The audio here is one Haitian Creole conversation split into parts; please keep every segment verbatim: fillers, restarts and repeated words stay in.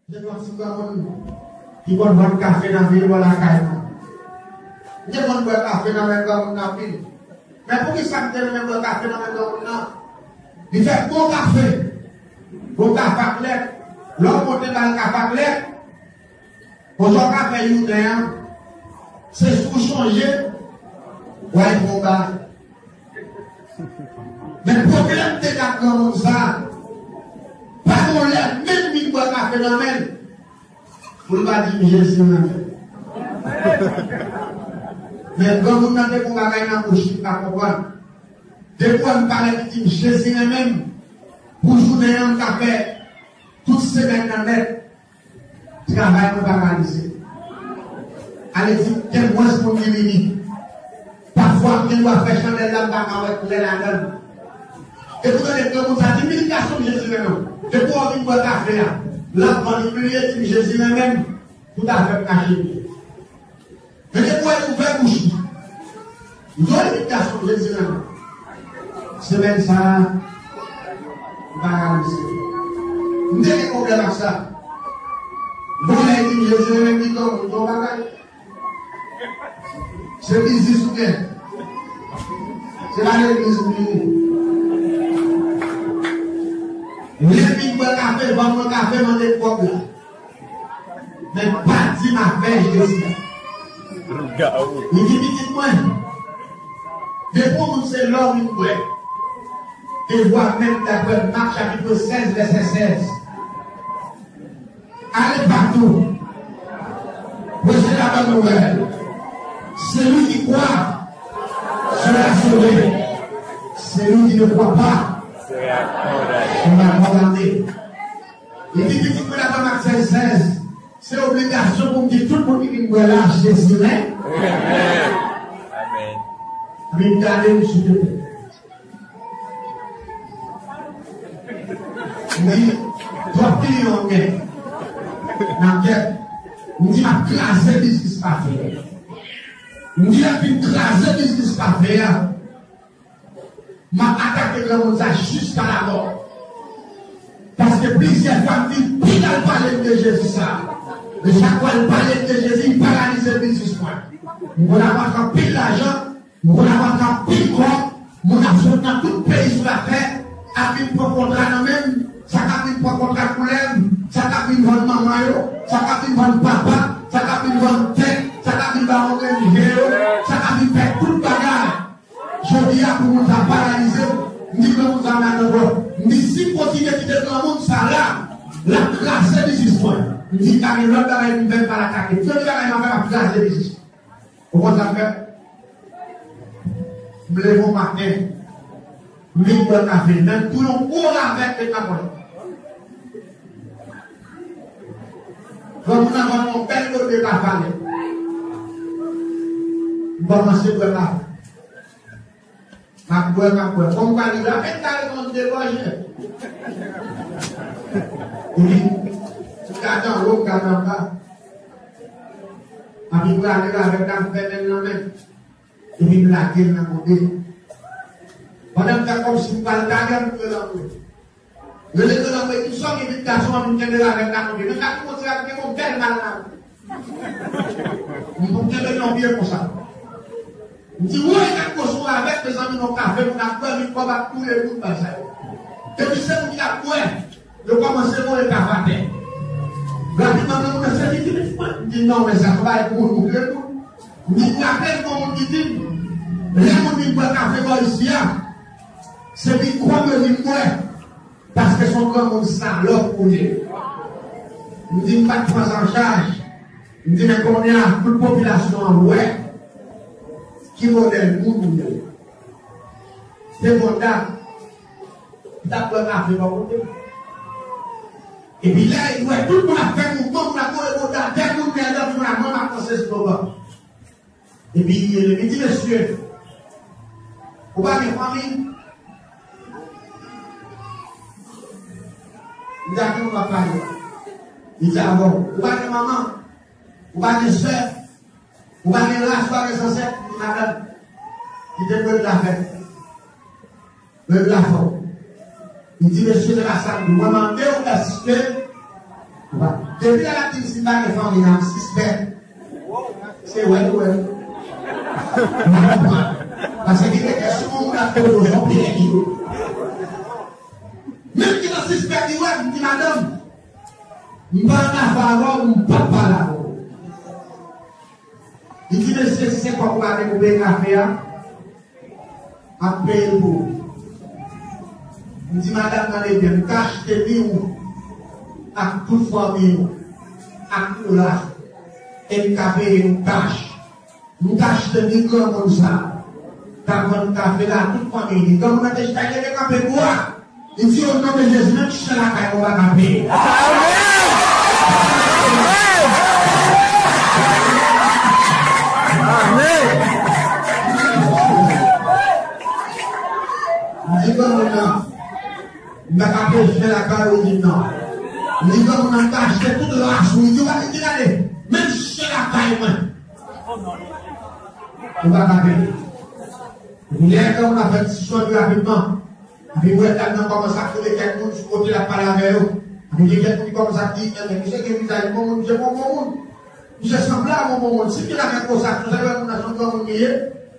Gen yon ti granmoun ki konn vann kafe nan vil bò lakay mwen. M te konn bwè kafe nan men granmoun nan anpil. Men poukisa m te renmen bwè kafe nan men granmoun nan? Li fè bon kafe. Bon kafe ak lèt. Lè w monte ba l kafe ak lèt, konsa w ka fè jounen an, se si w chonje, w al fè yon bagay. Men pwoblèm te gen ak granmoun sa a, pa gen yon lè menm li bwè kafe nan men l, pou l pa di m Jezi renmen m. Men granmoun nan te gen yon bagay nan bouch li m pa konprann. Depi w wè m parèt li di m Jezi renmen m, pou jounen an m ka fè tout semèn nan nèt. Travay mwen paralize. Ale di, gen mwens moun ki vini. Pafwa, m gen dwa fè chandèl la, m pa ka wè klè ladan l. Depi w tande granmoun sa di, "Min gason, Jezi renmen w." Depi w vin bwè kafe a, l ap vann li, li di, "Jezi renmen m." Tout afè m kache byen. Men depi w ouvè bouch li, m di w, "Min gason, Jezi renmen w." Semèn sa a, m paralize. M te gen pwoblèm ak sa. Bon, lè li di m Jezi renmen m, li di m yon bagay. Se biznis ou gen. Se pa legliz ou vini. Lè m vin bwè kafe, vann mwen kafe, mande kòb la. Men pa di m afè Jezi. Li di pitit mwen, depi w moun se lè w vin bwè. Devwa menm daprè Mak chapit sèz, vèsè sèz. Ale patou. Preche la bonne nouvelle. Celui qui croit sera sauvé. Celui qui ne croit pas sera condamné. Li di pitit mwen daprè Mak sèz sèz, se obligasyon pou m di tout moun ki vin bwè la, Jezi renmen. Amèn. Amèn. Vin gade m, silvouplè. M di, twòp kliyan w gen nan kèk. M di, m ap kraze biznis kafe a. M di, l ap vin kraze biznis kafe a. M ap atake granmoun sa jiska lamò. Paske plizyè fwa m di, pil al pale m de Jezi sa. E chak fwa l pale m de Jezi, li paralize biznis mwen. M konn ap rantre anpil lajan, m konn ap rantre anpil kòb, moun ap sot nan tout peyi sou latè, ap vin pran kontra nan men m, sa k ap vin pran kontra koulè m, sa k ap vin vann manman yo, sa k ap vin vann papa, sa k ap vin vann tèt, sa k ap vin ba òganizè yo, sa k ap vin fè tout bagay. Jodi a, pou moun sa paralize m, m di granmoun sa malad twòp. M di, si m kontinye kite granmoun sa la, l ap kraze biznis mwen. M di, pa gen lòt bagay pou m fè, m pa l atake. Premye bagay m ap fè, m ap kraze biznis mwen. Ou konn sa m fè? M leve yon maten, m vin bwè kafe, menm tou yon gwo ravèt met nan pòch mwen. Granmoun nan ban m yon bèl gode kafe ale. M kòmanse bwè kafe. M ap bwè, m ap bwè. Kòm m pa li la, men m ta reponn de gòje. Epi, m gade anwo, m gade anba. Epi m rale ravèt la, m fèmen l nan men m. Epi m lage l nan gode. Pandan m fè kòmsi m pral lage l, m rele anmwe. Rele granmoun mwen, di, "Sòm, vin gason an vin kenbe ravèt la, monte." Men gade, monte ravèt, gen yon bèl mal la. M pou kenbe l nan pye konsa. M di, "Woy, gade gwo sou ravèt, mezanmi, nan kafe, moun ap bwè, vin kòb ap koule, tout bagay sa yo." Depi se moun ki ap bwè, yo kòmanse voye kafe atè. Rapidman, granmoun nan se li ki vin fè. M di, "Non, men sa, fò pa e pou moun, moun vle moun." M di, "Raple m, gon moun ki di m, lè moun vin bwè kafe bò isi a, se mikwòb yo vin bwè." Paske se yon granmoun salòp ou ye. M di m pa t pran sa an chaj. M di, men kounye a, tout popilasyon an wè ki modèl moun ou ye. Se bon dam, li t ap bwè kafe bò kote. Epi lè li wè tout moun ap fè mouvman, moun ap voye bòda, dè moun nèg ap jwenn a mwen, m ap panse slogan. Epi li rele m, li di, "Mesye, ou pa gen fanmi?" M di, "A ki moun w ap pale?" Li di, "A bon, ou pa gen manman? Ou pa gen sè? Ou pa gen ras, ou pa gen zansèt?" M di, "Madanm, kite m ret la fèt." Rèv la fò. Li di, "Mesye, se pa sa m di. Mwen mande w èske ou pa." Depi lè l ap di m si m pa gen fanmi, m ap sispèk. Se wè l wè m. M pa konprann. Paske gen de kesyon yon moun ap poze w, se yon pyèj li ye. Menm ki nan sispèk li wè m, m di, madanm, m pa ann afè avè w, m p ap pale avè w. Li di, mesye, si se kòb ou pa gen pou peye kafe a, ap peye l pou ou. M di, madanm, tande byen, m ka achte ni ou ak tout fanmi ou ak tout ras ou, e m ka peye nou kach. M ka achte ni granmoun sa a, ka vann kafe la a, tout fanmi li. Granmoun nan te chita, leve kanpe dwat. Li di, o non de Jezi, menm chen lakay mwen pa ka peye. Amèn! Amèn! Li di granmoun nan, m pa ka peye chen lakay ou, li di non. Li di granmoun nan, m ka achte tout ras ou, li di, ou pa di gade, menm chen lakay mwen. Ou pa ka peye. Epi lè granmoun nan fè diskisyon li rapidman, epi ou wè dam nan kòmanse ap rele kèk moun sou kote l ap pale avè yo. Epi gen kèk moun ki kòmanse ap di, enben, misye gen vizaj bon moun, misye bon bon moun. Misye sanble a bon bon moun. Si misye ta fè konsa, si w ta wè moun nan se yon granmoun li ye,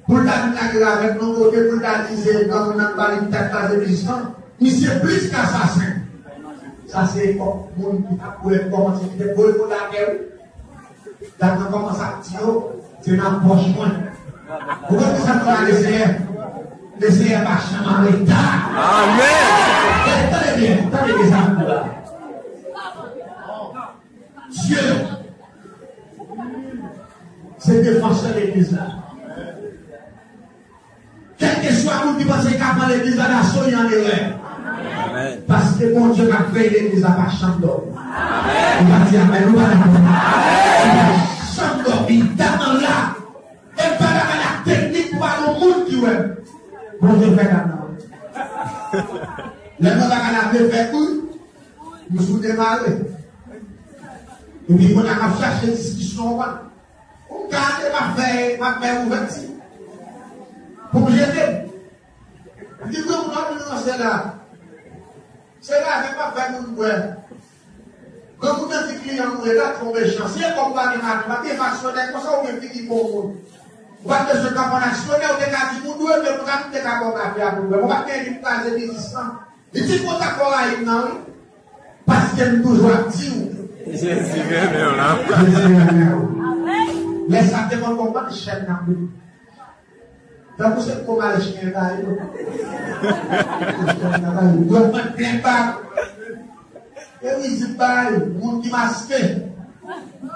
pou l ta vin lage ravèt nan kote, pou l ta di se granmoun nan ki ba li tèt la, se plis lan, misye plis ke asasen. Sa se epòk moun ki t ap wè kòman se ki te voye moun lakè, wi. Dam nan kòmanse ap di yo, se nan pòch mwen. Ou konn sa nou pale Seyè? Lesenyè pa janm an reta. Amèn. Tande, tande byen, tande byen sa m di la. Dye se defansè legliz la. Kèlkeswa moun ki panse l ka pran legliz la daso, li an erè. Amèn. Paske Bondye k ap veye legliz la pa janm dòmi. Amèn. Ou pa di amèn, ou pa dakò. Amèn. Li pa janm dòmi. Dam nan la. E pa bagay la teknik pou pa gen moun ki wè. Bondye fè dam nan wè. Lè mwen bagay la vle fè kou, m sou demare. Epi moun nan ap chache diskisyon, w konn. Ou gade m ap fè, m ap fè ouvèti pou m jete m. Li di, granmoun nan vin ranse la. Se la, men m ap fè moun bwè. Granmoun nan di kliyan mouri la, twò mechan. Si e kòb ou pa gen maten, pa gen aksyonè konsa ou gen figi bon moun. Ou pa t bezwen kanpe an aksyonè, ou te ka di moun dwe, men pou ta moun te ka ba w kafe a pou bwè. Ou pa t gen li pou kraze biznis lan. Li di kontak kòrayim nan, wi. Paske m toujou ap di w. Jezi renmen w, la. Jezi renmen w. Lè sa te konn konprann chèn nan kou. Tankou se kòb al chen bay yo. Chèn nan bay yo. Yo mwen plen bak. E wi, di bay, moun ki maske.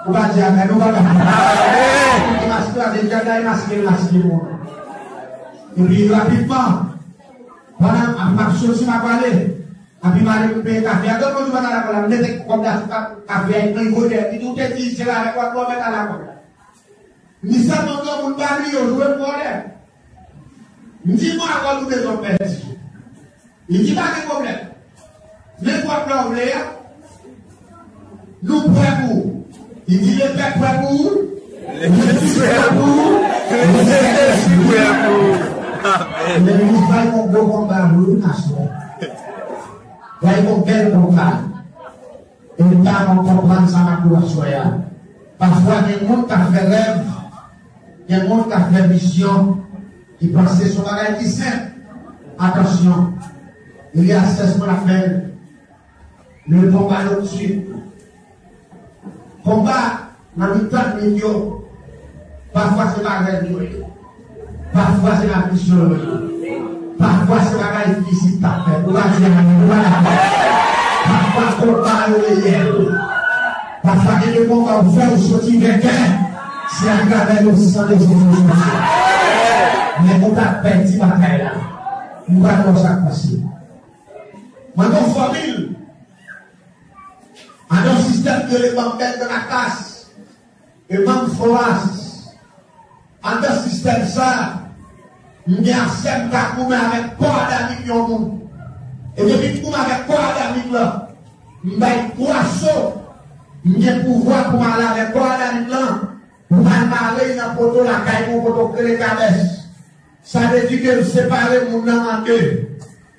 Ou pa di amèn, ou pa di amèn. Moun ki maske, a, deja gade maske, maske moun. Epi rapidman, pandan m ap soti, m ap ale. Epi m ale pou peye kafe a. Granmoun di mwen, "Ala kòb la, m mete kòb la sou ka-, kafe a, epi m voye dèyè." Li di, "Ou te di se la avèk ou, ou mèt ala kòb la." Li sèlman granmoun pa bliye, ou jwe vòlè. M di, "Bon, akò nou bezwen pèdi." Li di, "Pa gen pwoblèm. Men pwòp lè w vle a." Nou prè pou ou. Li di, "Lepèp prè pou ou." Lepèp prè pou ou. Lepèp prè pou ou. Amèn. Legliz bay yon gwo konba vre wi, aswè. Bay yon bèl konba. E m ta konprann sa m ap di w aswè a. Pafwa, gen moun k ap fè rèv, gen moun k ap fè vizyon, ki panse se yon bagay ki senp. Atansyon. Li a sèz mwen ap fè l. Le konba yo swit. Konba nan mitan nit yo. Pafwa se pa rèv yo ye. Pafwa se pa vizyon yo ye. Pafwa se bagay fizik k ap fèt. Ou pa di amèn, ou pa dakò. Pafwa konba yo reyèl. Pafwa gen de konba ou fè ou soti venkè. Se atravè le sang de Jésus ou soti. Men ou t ap pèdi batay la. M pa konn sa k pase. Mwen gon fanmi. Anndan yon sistèm ki rele Manm Bèl Ganakas e Manm Foras. Anndan sistèm sa, m gen aksè m ka goumen avèk kò a damik yon moun. E depi m goumen avèk kò a damik lan, m bay twa so. M gen pouvwa pou m ale avèk kò a damik lan, pou m al mare l nan poto lakay mwen, poto k rele Kabès. Sa vle di ke m separe moun nan an de.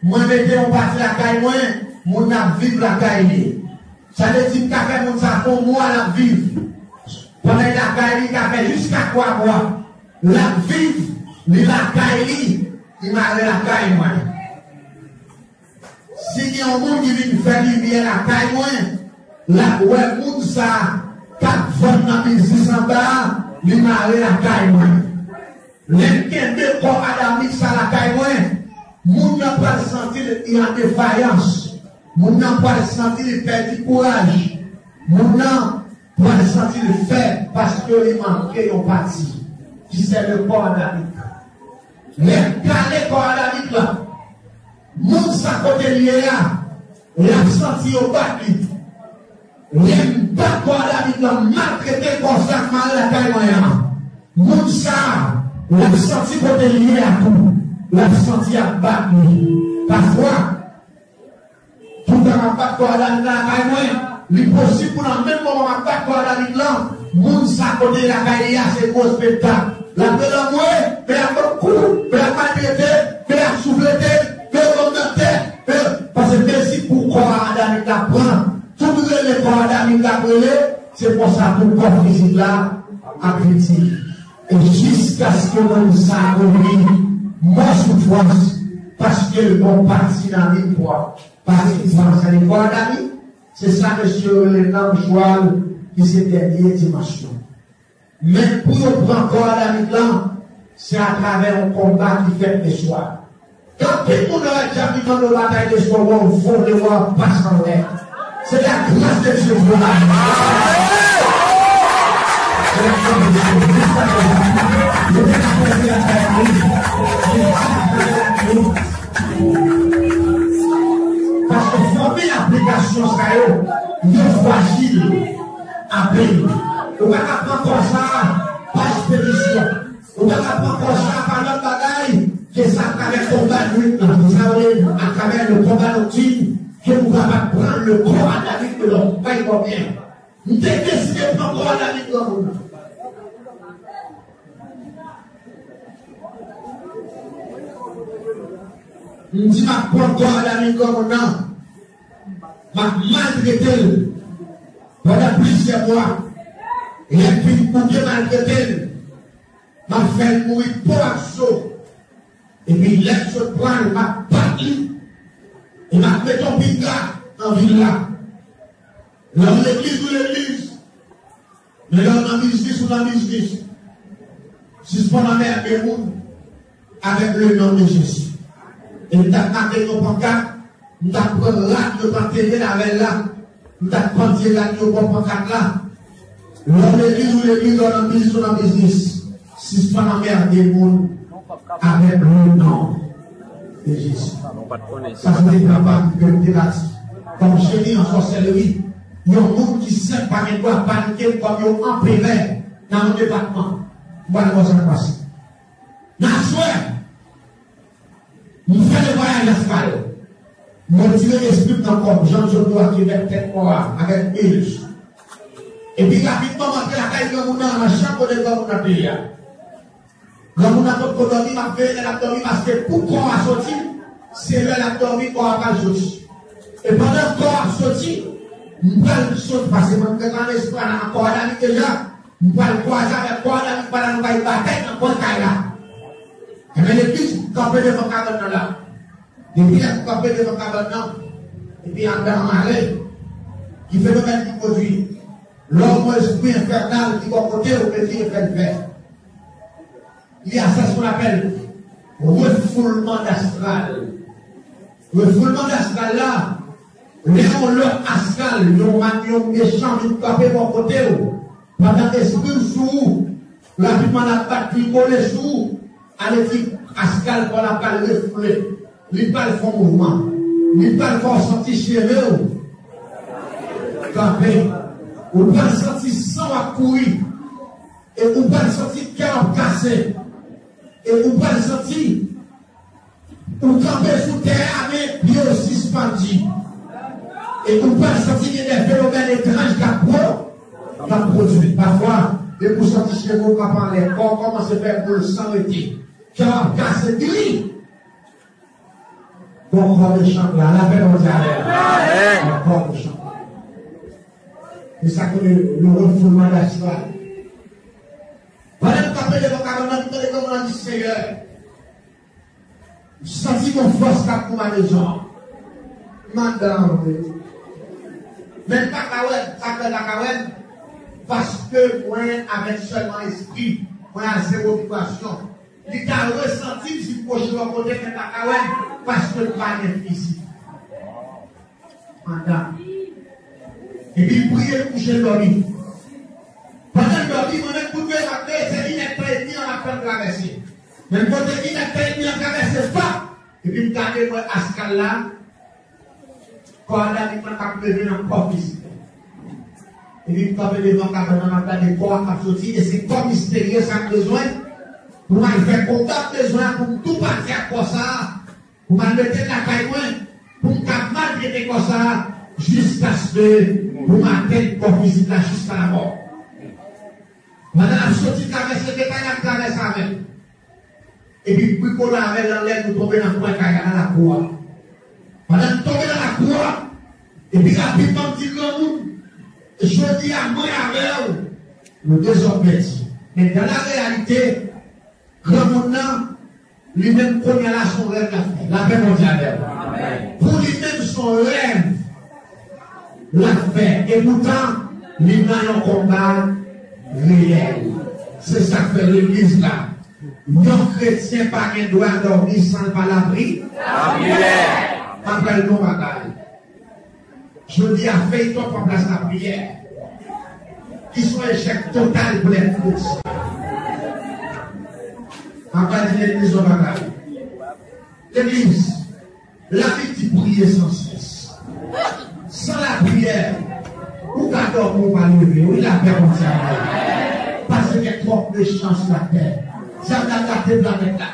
Mwen mete yon pati lakay mwen, moun nan ap viv lakay li. Sa vle di, m ka fè moun sa fè yon mwa l ap viv. Pandan l lakay li, l ka fè jiska twa mwa. L ap viv, li lakay li, li mare lakay mwen. Si gen yon moun ki vin fè limyè lakay mwen, l ap wè moun sa a k ap vann nan biznis anba a, li mare lakay mwen. Lè m kenbe kò adamik sa lakay mwen, moun nan pral santi l an defayans. Moun nan pral santi l pèdi kouraj. Moun nan pral santi l fèb paske li manke yon pati, ki se le kò adamik. Lè m kale kò adamik la, moun sa kote l ye a, l ap santi yo bat li. Lè m bat kò adamik la, m maltrete kò sa k mare lakay mwen an. Moun sa a, l ap santi kote l ye a tou. L ap santi y ap bat li. Pafwa, toutan m ap bat kò adamik la lakay mwen, li posib pou nan menm moman m ap bat kò adamik la, moun sa kote lakay li a se gwo spektak. L ap rele anmwe, men l ap bat kou, men l ap maltrete, men l ap souflete, men l ap nan tèt, men paske mezi pou kò adamik la pran, tout rele kò adamik la ap rele, se konsa tou kò fizik la ap viti. E jiskaske moun sa a mouri mò soufrans, paske l gon pati nan li pwa. Pati pwa sa li kò adamik, se sa mesye yo rele nanm chwal, ki se dènye dimansyon. Men pou yo pran kò adamik lan, se atravè yon konba ki fèt meswa. Anpil moun nan radya ki tande batay de swa w ap vole, w ap pase anlè. Se la gras de Dye pou la. Paske fòme aplikasyon sa yo, yo frajil anpil. Ou pa ka pran kò sa a pa ekspedisyon. Ou pa ka pran kò sa a pa lòt bagay ke sa k avèk konba nwit lan. Se sa yo rele atravè le konba noktin ke ou kapab pran le kò adamik de lòm. Bay kò byen. M te deside pran kò adamik granmoun nan. M di m ap pran kò adamik granmoun nan. M ap maltrete l pandan plizyè mwa. Lè m fin bouke maltrete l, m ap fè l mouri po ak zo. Epi lè m sot pran l, m ap bat li. E m ap mete yon pinga nan vil la. Lè w legliz, ou legliz. Men lè w nan biznis, ou nan biznis. Sispann anmède moun avèk le non de Jezi. E m t ap make yon pankat, m t ap pran rad yo t antere l avè l la, m t ap pandye rad yo bò pankat la. Lè w legliz, ou legliz, lè w nan biznis, ou nan biznis. Sispann anmède moun avèk le non de Jezi. Sa se te papa m ke m te bati. Kòm jeni an sòsèlri, yon moun ki senp pa gen dwa panike m kòm yon anperè nan yon depatman. M pral wè sa k pase. Nan aswè, m fè de vwayaj astral. M retire lespri m nan kò m, jan m sot yo a Kebèk, tèt mò a, avèk Mills. Epi rapidman, m antre lakay granmoun nan, nan chanm kote granmoun nan te ye a. Granmoun nan potko dòmi, m ap veye lè l ap dòmi, paske pou kò a soti, se lè l ap dòmi, kò a pral soti. E pandan kò a ap soti, m pral sot, paske mwen m reklame espwa nan kò a David deja, m pral kwaze avèk kò a David pandan nou bay batay nan pòtay la. Ebyen, legliz kanpe devan kabann nan la. Depi lè m kanpe devan kabann nan, epi anndan an mare, ki fenomèn ki pwodui? Lè w gen yon espri enfènal ki bò kote w, men ki fè l fè. Il y a ça ce qu'on appelle refoulement d'astral. Refoulement d'astral la, lè yon lòt astral, yon man, yon mechan vin kanpe bò kote w, pandan espri w sou ou, rapidman l ap bat, li kole sou ou, ale di astral pa w la pral refoule. Li pral fè yon mouvman. Li pral fè w santi cheve w kanpe. Ou pral santi san w ap kouri. E ou pral santi kè w ap kase. E ou pral santi ou kanpe sou tè a, men pye w sispandi. E ou pral santi gen de fenomèn etranj k ap pwo-, k ap pwodui. Pafwa, depi w santi cheve w kanpe anlè, kò w kòmanse fè boul san rete. Kè w ap kase, gri! Bon, kò mechan la, lapè Bondye avè w. Amèn. Bon, kò mechan. E sa k rele le refoulement d'astral. Pandan m kanpe devan kabann nan, m tande kòm nan di, Seyè, m santi yon fòs k ap pou m a bezwen. M anndan an vre. Men m pa ka wè l, sa fè l pa ka wè m. Paske mwen avèk sèlman espri, mwen a zewo vibrasyon. Li ka resanti m si m pwoche bò kote, men pa ka wè m, paske m pa gen fizik. Anndan. Epi l priye, l kouche, l dòmi. Pandan l dòmi, mwen menm kout vye m ap leve, se inèdtan edmi an ap tann travèse. Menm kote inèdtan edmi an travèse, pap! Epi m gade, m wè astral la, kò Adamik lan k ap leve nan kò fizik la. Epi m kanpe devan kabann nan, m ap gade kò a k ap soti, e se kò misterye sa m bezwen pou m al fè konba m bezwen an, pou m tou pati ak kò sa a, pou m al mete l lakay mwen, pou m ka maltrete kò sa a, jiskaske pou m atenn kò fizik la jiska lamò. Pandan l ap soti travèse, gen bagay l ap travèse avè l. Epi brikole avè l anlè, nou tonbe nan kwen kay la, nan lakou a. Pandan n tonbe nan lakou a, epi rapidman m di granmoun, jodi a mwen avè w, nou de zòm pèdi. Men dans la réalité, granmoun nan, li menm kounye a la, se yon rèv l ap fè. Lapè Bondye avè w. Pou li menm, se yon rèv l ap fè. Epoutan, li nan yon konba reyèl. Se sa k fè legliz la, yon kretyen pa gen dwa dòmi san l pa lapri. Lapriyè. M ap ba l yon bagay. Jodi a, feyton pran plas lapriyè, ki se yon echèk total pou legliz. M ap ba di legliz yon bagay. Legliz, Labib di priye san sès. San lapriyè, ou ka dòmi, ou pa leve. Wi, lapè Bondye avè w. Paske gen twòp mechan sou latè. Dyab la gate planèt la.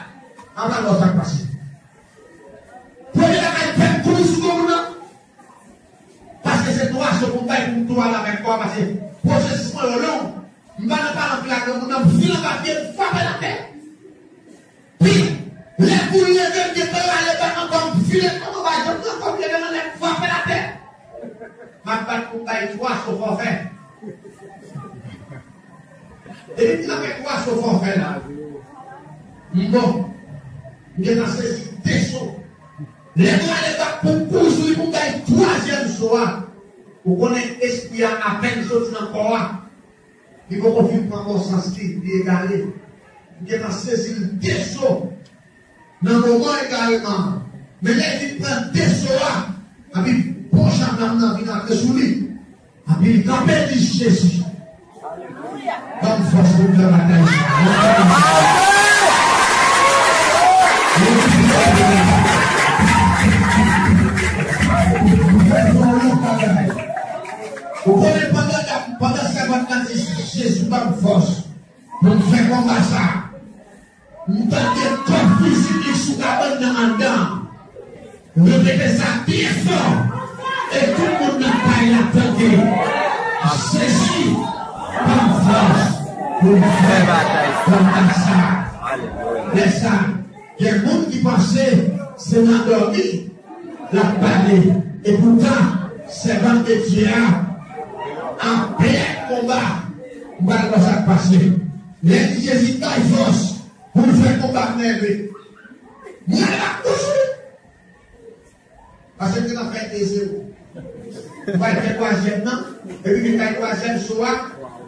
Apa lò sa k pase? Premye bagay, fè m kouri sou granmoun nan. Paske se twa so pou m bay pou m tou al avèk kò a, paske pwosesis mwen yo long. M pa nan pale anpil ak granmoun nan, m file anba pye, m frape l atè. Pi, lè pou l leve, m gentan rale bak ankò, m file kò m anba janm nan, kò m leve nan lè, m frape l atè. M ap bat pou m bay twa so fòfè. Depi m nan fè twa so fòfè la, m bon. M gentan sezi de so. Lè m rale bak pou m kouri sou li pou m bay twazyèm so a, ou konnen espri a apèn soti nan kò a. Li poko fin pran konsans li, li egare. M gentan sezi l de so nan moman egareman an. Men lè li vin pran de so a, epi bon jan nanm nan vin antre sou li. Epi li kanpe, li di, Jezi, ban m fòs pou m fè batay sa a. Ou konnen pandan, pandan sèvant lan di, Jezi, ban m fòs pou m fè konba sa a. M tande kò fizik li sou kabann nan anndan an repete sa byen fò. E tout moun nan kay la tande, Jezi, ban m fòs pou m fè konba sa a. Lè sa a, gen moun ki panse se nan dòmi l ap pale. Epoutan, sèvant de Dye a ap pèdi konba. M pral wè sa k pase. Lè li Jezi bay fòs pou l fè konba m leve. Mwen la toujou. Paske m te nan fè de zewo. M pral fè twazyèm nan. Epi m fè twazyèm so a,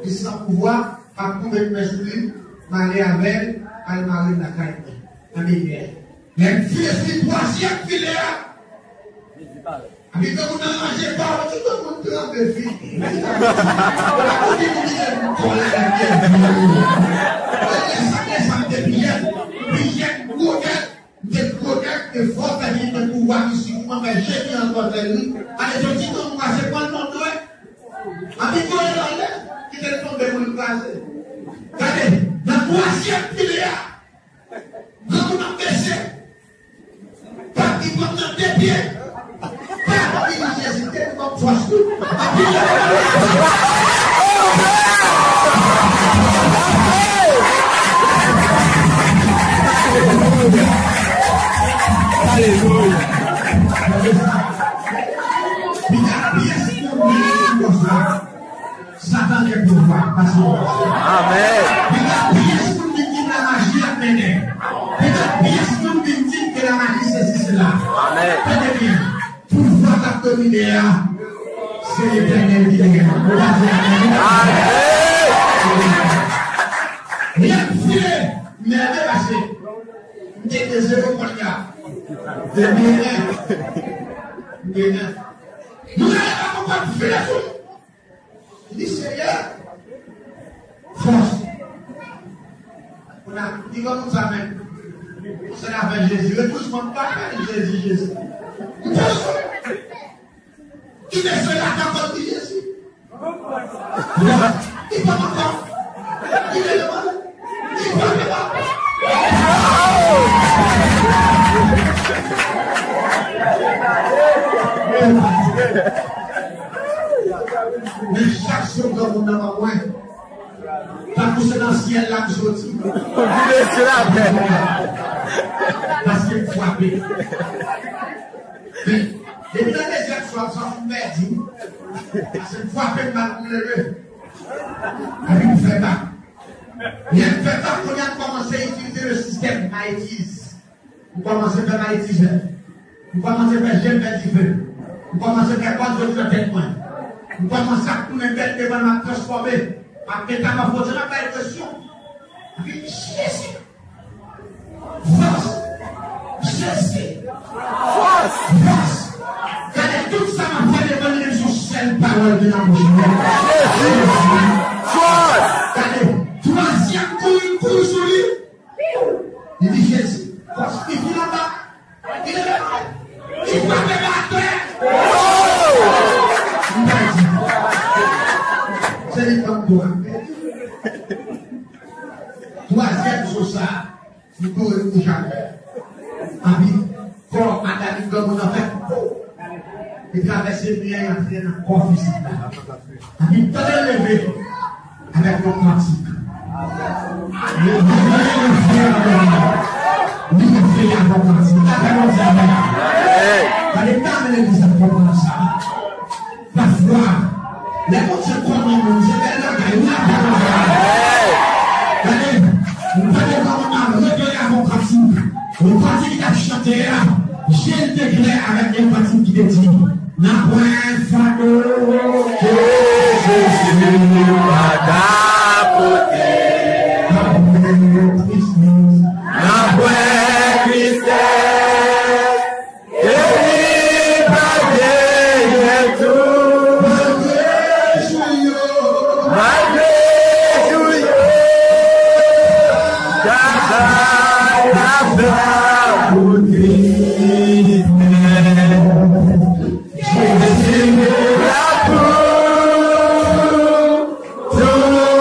li san pouvwa, m ap koube men sou li, m ale avè l, al mare l lakay mwen. Nan devyè. Lè m file sou li twazyèm file a, Epi granmoun nan ranje pa w, tout moun tranble fini. Ou di nou vin kò la nan kè vye. Mwen desann, desann de pyè, pyè gwo tèt, de gwo tèt, de fò fè vin de pouvwa ki si kouman fè Jezi an kò tèl wi. Ale soti granmoun pase pran non mwen. Epi gwo e ale, kite l tonbe pou l kraze. Gade, nan twazyèm pile a, granmoun nan bese. Pap ki pran nan de pye. Pap ki di Jezi te ban m fòs tou. Anpil. Alelouya. Alelouya. Pi ta pyès pou mwen konsa. Gen pouvwa, pase yon pase. Amèn. Piga pyès moun vin di m lamaji ap mennen. Piga pyès moun vin di m ke lamaji sesi sela. Amèn. Tande byen. Pouvwa k ap domine a, se Letènèl ki genyen l. Ou pa di amèn. Amèn. Lè m file, m nève pase. M te de zewo kounye a. M te de en. M te de en. Nou gade pa konprann file sou. Li di, Seyè, fòs. Kounye a, li granmoun sa menm. Kòmanse avè Jezi. Repouz mwen, m pa fè Jezi, Jezi. M poze. Li bezwen la ankò, li di Jezi. Li pa ankò. Li leve mwen. Li pa ankò. Men chak sou granmoun nan ban mwen. Tankou se nan syèl la m soti. Vide sou latè. Paske m frape. Men, depi nan dezyèm swa, m sòti m pèdi. Paske m frape m mal, m leve. Epi m fè bak. Lè m fè bak, kounye a m kòmanse itilize le sistèm Maîtrise. M kòmanse fè Maîtrise. M kòmanse fè je m fè dife. M kòmanse fè kò zot nan tèt mwen. M kòmanse ap tounen tèt devan m ap transfòme. M ap metamòfoze, m ap bay enpresyon. Epi Jezi. Fòs. Jezi. Fòs. Fòs. Gade tout sa m ap fè devan li, menm se yon sèl pawòl ki nan bouch mwen. Jezi. Fòs. Gade, twazyèm kou, li kouri sou li. Li di Jezi, fòs ki vin anba. Li leve, li frape m atè. M pa di. Se li k ban m dwa. Twazyèm jou sa, m kouri pou Jakèt. Epi, kò Adamik granmoun nan fè pou. Li travèse mè a, antre nan kò fizik la. Epi, pandan l leve, avèk yon kantik. Li leve, li fè avèk yon kantik. Li fè avèk yon kantik. Apre yon di amèn. Gade, m ta renmen legliz la konprann sa. Pafwa, lè Bondye konnen moun, se bèl bagay, wi, apre yon di amèn. Gade, m tande kòman m ap repere avèk yon kantik. Yon kantik ki t ap chante a, je l te klè avèk yon kantik ki te di, Nanpwen fado ke Jezi pa ka pote. Nanpwen tristès. Nanpwen tristès. Ke li pa genyen tou. Malgre jou yo. Malgre jou yo. Travay la fè pou tristès. Jezi la pou toujou.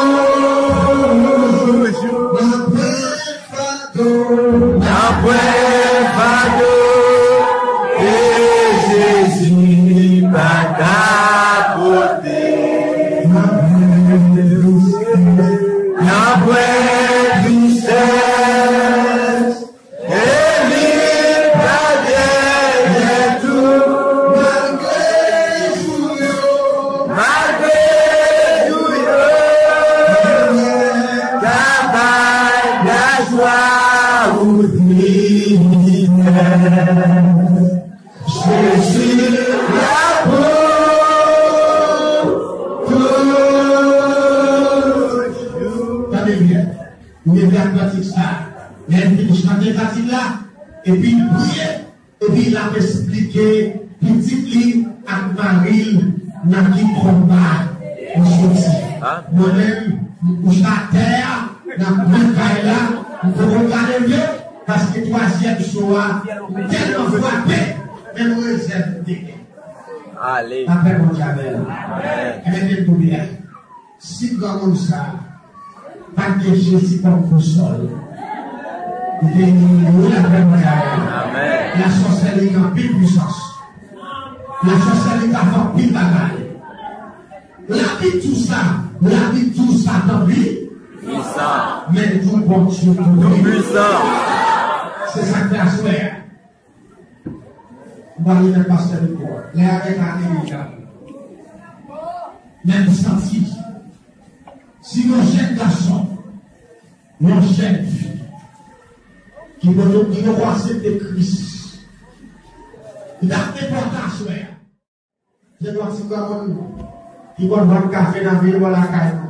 N ap pran fado. N ap pran fado ke Jezi pa ka pote. N ap pran tristès. N ap pran tristès. E li pa dèyè tou. Malgre jou yo, malgre jou yo, travay lajwa ou tristès. Jezi la pou toujou. Tande byen. Ou leve ak kantik sa. Lè l fin chante kantik la, epi l priye, epi l ap esplike pitit li ak mari l nan ki konba nou soti. Mwen menm, m kouche atè a, nan kwen kay la, m poko ka leve, paske twazyèm jou a, m tèlman frape, menm rezèv m te gen. Ale. Apre Bondye avè l. Mete l pou byen. Si granmoun sa a pa t gen Jezi kòm bousòl, li te ni wi apre mwen avè l. Amèn. Lasòsèri gen anpil pwisans. Lasòsèri ka fè anpil bagay. Labib di w sa, Labib di w Satan pi pwisan, men li di w Bondye tou pwisan. Se sa k fè aswè a. M pral remèt pastè mikwo a. Lè avèk Amerika. Men m santi Si yon jèn gason, yon jèn fi ki poko, ki poko aksepte Kris, li t ap enpòtan aswè a. Jèn gason, ti granmoun ki konn vann kafe nan vil, bò lakay.